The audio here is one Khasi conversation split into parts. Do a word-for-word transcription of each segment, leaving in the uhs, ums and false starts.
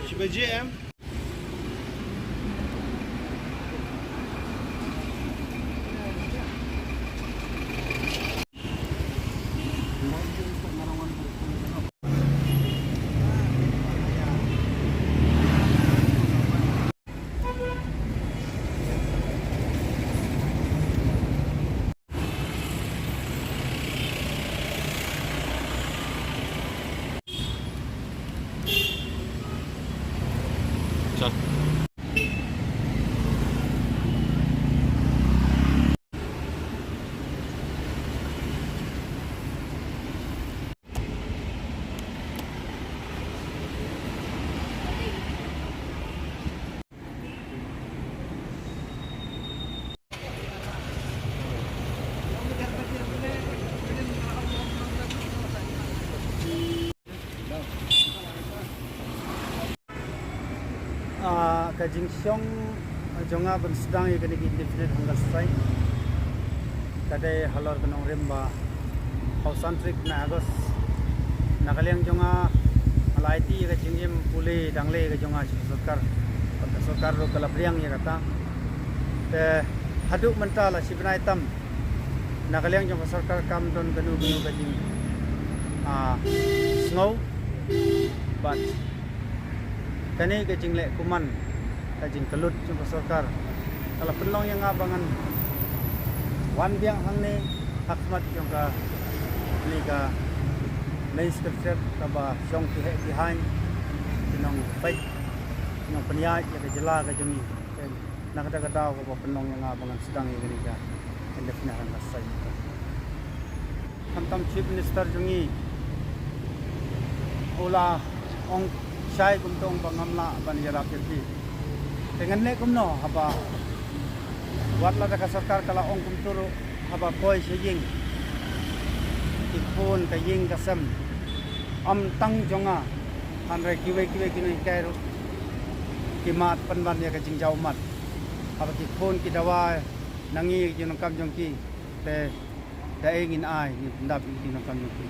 Shi baje em? Ah, ka jingshong jong nga ban sdang ïa kane ka indefinite hunger strike ka dei halor ka nongrim ba ha u san tarik na August. Na ka liang jong nga, nga la aiti ïa ka jingim pule dang leh ka jong nga sha ka sorkar. Bad ka sorkar ruh ka la pdiang ïa kata. Te haduh mynta la shi bnai tam, na ka liang jong ka sorkar kam don kano kano ka jing, ah, sngew. Bad kane ka jingleh kuman, ka jingkyllut jong ka sorkar ka la pynlong ïa nga ba ngan wan biang hangne ha khmat jong kane ka main secretariat kaba shong ki heh ki haiñ, ki nongpeit, ki nongpynïaid ïa ka jylla ka jong ngi. Na kata ka daw kaba pynlong ïa nga ba ngan sdang ïa kane ka indefinite hunger strike. Khamtam Chief Minister jong ngi u la ong shai kumto ong ba ngam lah ban ïarap ïa phi. Te ngan leh kumno haba wat lada ka sorkar ka la ong kumto ruh, haba poi sha ïing ki khun, ka ïing ka sem, ym tang jong nga, hynrei kiwei kiwei ki nonghikai ruh ki mad pynban ïa ka jingjaw mat. Haba ki khun ki dawa na ngi, ki nongkam jong ki, te da ei ngin ai, ngin pyndap ïa ki nongkam jong ki.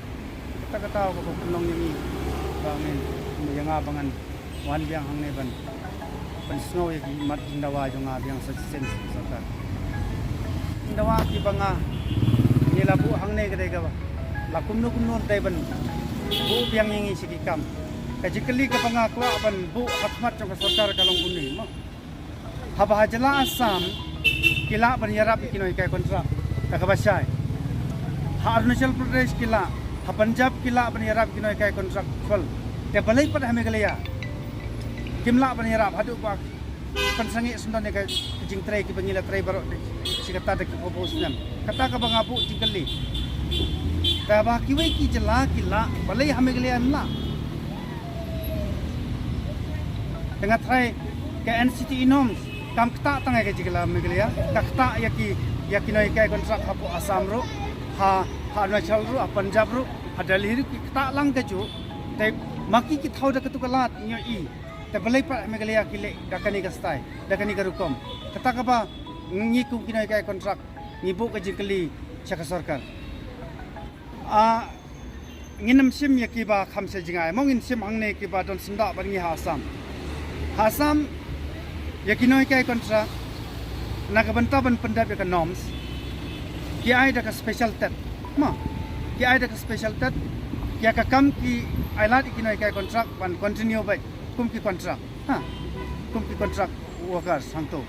Kata kata kaba pynlong ïa ngi ba ngin, ïa nga ba ngan wan biang hangne ban pynsngew ïa ki mat jingdawa jong nga biang sa shisien sha ka sorkar. Jingdawa kiba nga, ngi la buh hangne ka dei kaba la kumno kumno dei ban buh biang ïa ngi sha ki kam. Ka jingkylli kaba nga kwah ban buh ha khmat jong ka sorkar ka long kumne mo. Haba ha jylla Assam ki lah ban ïarap ïa ki nonghikai contract da kaba shai. Ha Arunachal Pradesh ki lah, ha Punjab ki lah ban ïarap ïa ki nonghikai contractual. Te balei pat ha Meghalaya kim lah ban ïarap haduh ba pynsangeh sngewdon ïa ka jingtrei kiba ngi la trei baroh te shi katta da ki phew snem. Kata kaba nga buh jingkylli. Te haba kiwei ki jylla ki lah, balei ha Meghalaya ym lah? Te nga tharai ka N C T E norms kam ktah tang ïa ka jylla Meghalaya, ka ktah ïa ki, ïa ki nonghikai contract hapoh Assam ruh, ha, ha Arunachal ruh, ha Punjab ruh, ha Delhi ruh ki ktah lang kajuh. Te ma ki ki thaw da katu ka lad ngi ïohi. Te balei pat ha Meghalaya ki leh da kane ka style, da kane ka rukom? Kata kaba ngi kum ki nonghikai contract ngi buh ka jingkylli sha ka sorkar. Ah, ngin ym shim ïa kiba kham sha jngai mo, ngin shim hangne kiba don syndah bad ngi ha Assam. Ha Assam ïa ki nonghikai contract na ka bynta ban pyndep ïa ka norms ki ai da ka special TET. Ma ki ai da ka special TET, ïa ka kam ki ai lad ïa ki nonghikai contract ban continue beit kum ki contract, ha, kum ki contract workers hangto.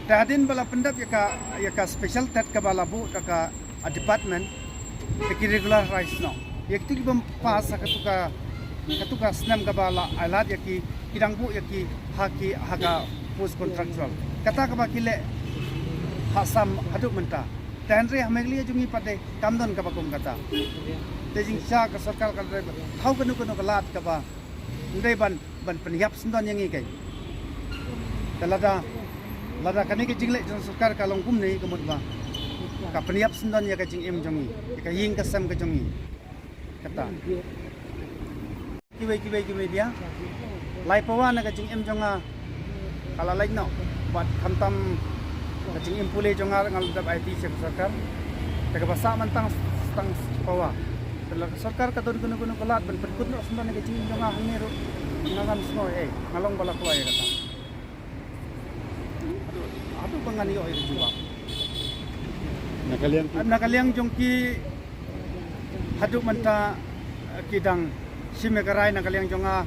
Te hadien ba la pyndep ïa ka, ïa ka special TET kaba la buh da ka, ah, department, te ki regularize noh ïa kito ki bym pass ha katu ka, katu ka snem kaba la ai lad ïa ki, ki dang buh ïa ki ha ki, ha ka post contractual. Kata kaba ki leh ha Assam haduh mynta. Te hynrei ha Meghalaya jong ngi pat de kam don kaba kum kata. Te jingshisha ka sorkar ka dei ban thaw kano kano ka lad kaba ym dei ban, ban pynïap sngewdon ïa ngi kei. Te lada, lada kane ka jingleh jong sorkar ka long kumne ka mut ba ka pynïap sngewdon ïa ka jingim jong ngi, ïa ka ïing ka sem ka jong ngi. Kata. Kiwei kiwei ki media, lai pawa na ka jingim jong nga ka la lait noh bad khamtam ka jingim pule jong nga, nga la dep aiti sha ka sorkar. Te kaba sah mynta tang shi pawa. Te lada ka sorkar ka don kano kano ka lad ban pynkut noh sngewdon ïa ka jingim jong nga hangne ruh, Nga ngam sngew ei, nga long ba la kloi ïa kata. Haduh, haduh ba ngan ïoh ïa ka jubab. Na ka liang, na ka liang jong ki haduh mynta, eh, ki dang shim ïa ka rai na ka liang jong nga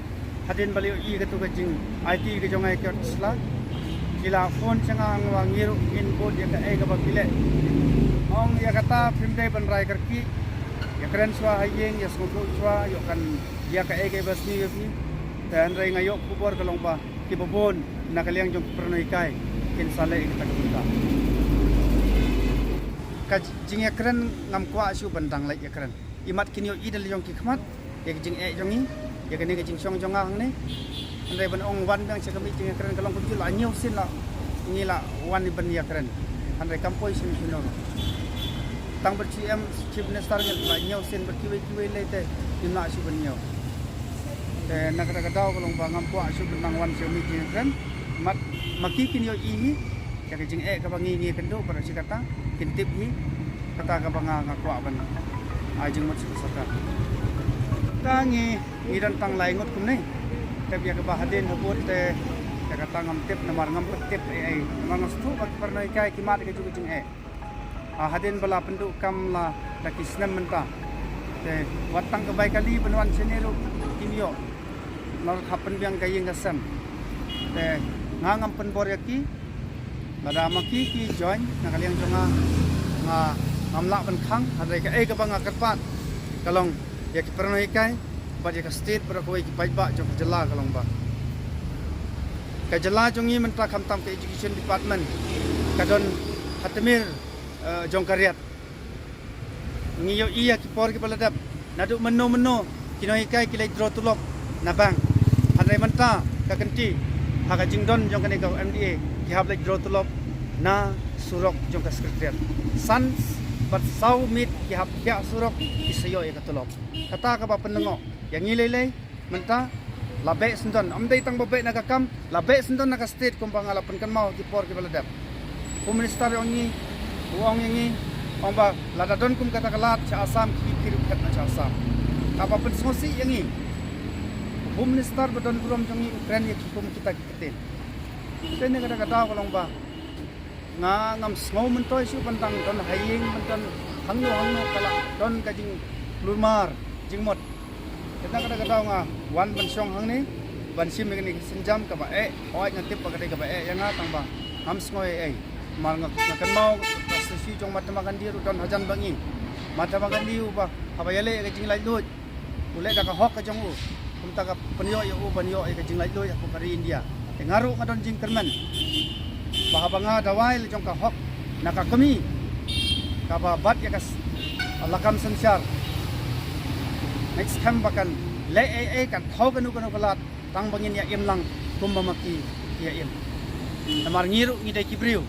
hadien ba la ïohi katu ka jingaiti ka jong nga ïa ki artist la. Ki la phone sha nga, ong ba ngi ruh ngin bud ïa kaei kaba phi leh. Ong ïa kata phim dei ban rai kyrkieh. Ïakren shuwa ha ïing, ïasngewthuh shuwa, ïoh kan ïa kaei kaei ba sniew ïa phi. Te hynrei nga ïoh khubor ka long ba kiba bun na ka liang jong ki paranoid kai kin sa leh ïa kata ka bynta. Ka jingïakren ngam kwah shuh ban dang leit ïakren. Imat kin ïohi da la jong ki khmat ïa ka jingeh jong ngi, ïa kane ka jingshong jong nga hangne. Hynrei ban ong wan biang sha ka meeting ïakren ka long kumjuh, la ñiew sien la ngi la wan ban ïakren. Hynrei kam poi sien shuh noh. Tang bad C M, Chief Minister ngi la ñiew sien bad kiwei kiwei lei te ngim lah shuh ban ñiew. Te na kata ka daw ka long ba ngam kwah shuh ban nang wan sha ka meeting ïakren. Mat ma ki kin ïohi hi ïa ka jingeh kaba ngi ngi kynduh, bad shi katta kin tip hi kata kaba nga nga kwah ban, ah, jingmut sha ka sorkar. Te ngi ngi don tang lai ngut kumne. Tip ïa kaba hadien habud te ïa kata ngam tip namar ngam pat tip ei ei. Namar nga sngewthuh ba ki paranoid kai ki mad ïa kajuh ka jingeh. Ah, hadien ba la pynduh kam la da ki snem mynta. Te wat tang ka bai kali ban wan shane ruh kim ïoh. Nor hap pynbiang ka ïing ka sem. Te nga ngam pynbor ïa ki. Lada ma ki ki join na ka liang jong nga, nga ngam lah ban khang, hynrei kaei kaba nga kyrpad ka long ïa ki paranoid kai bad ïa ka state bad kawei ki paidbah jong ka jylla ka long ba ka jylla jong ngi mynta khamtam ka education department ka don ha tmier, eh, jong ka riat. Ngi ïohi ïa ki por kiba la dep, naduh mynno mynno ki nonghikai ki leit draw tulop na bank. Hynrei mynta ka kynti ha ka jingdon jong kane ka M D A ki hap leit draw tulop na surok jong ka secretariat. San bad saw miet ki hap thiah surok ki sa ïoh ïa ka tulop. Kata kaba pynlyngngoh ïa ngi lei lei. Mynta la beh syndon, ym dei tang ba beh na ka kam, la beh syndon na ka state kumba nga la pynkynmaw ki por kiba la dep. Home Minister ong ngi, u ong ïa ngi, ong ba lada don kum kata ka lad sha Assam, ki phi ruh phet na sha Assam. Kaba pynsngewsih ïa ngi, Home Minister ba don burom jong ngi u kren ïa ki kum kita ki ktien. Te ne kata ka daw ka long ba nga ngam sngew myntoi shuh ban dang don ha ïing, ban don hangno hangno ka la don ka jingkulmar jingmut. Kata kata kata nga wan ban shong hangne ban shim ïa kane ka sienjam kaba eh, hooid nga tip ba ka dei kaba eh ïa nga tang ba ngam sngew ei ei. Namar nga, nga kynmaw ka statue jong Mahatma Gandhi ruh don hajan ba ngi. Mahatma Gandhi uba haba ïaleh ïa ka jinglaitluid u leh da ka hok ka jong u. Kumta ka pynïoh ïa u ban ïoh ïa ka jinglaitluid hapoh ka ri India. Te nga ruh nga don jingkyrmen ba haba nga dawai la jong ka hok na ka kmie kaba bat ïa ka s-, lakam synshar. Next time ba kan leh ei ei, kan thaw kano kano ka lad, tang ba ngin ïa im lang kumba ma ki ki ïa im. Namar ngi ruh ngi dei ki briew.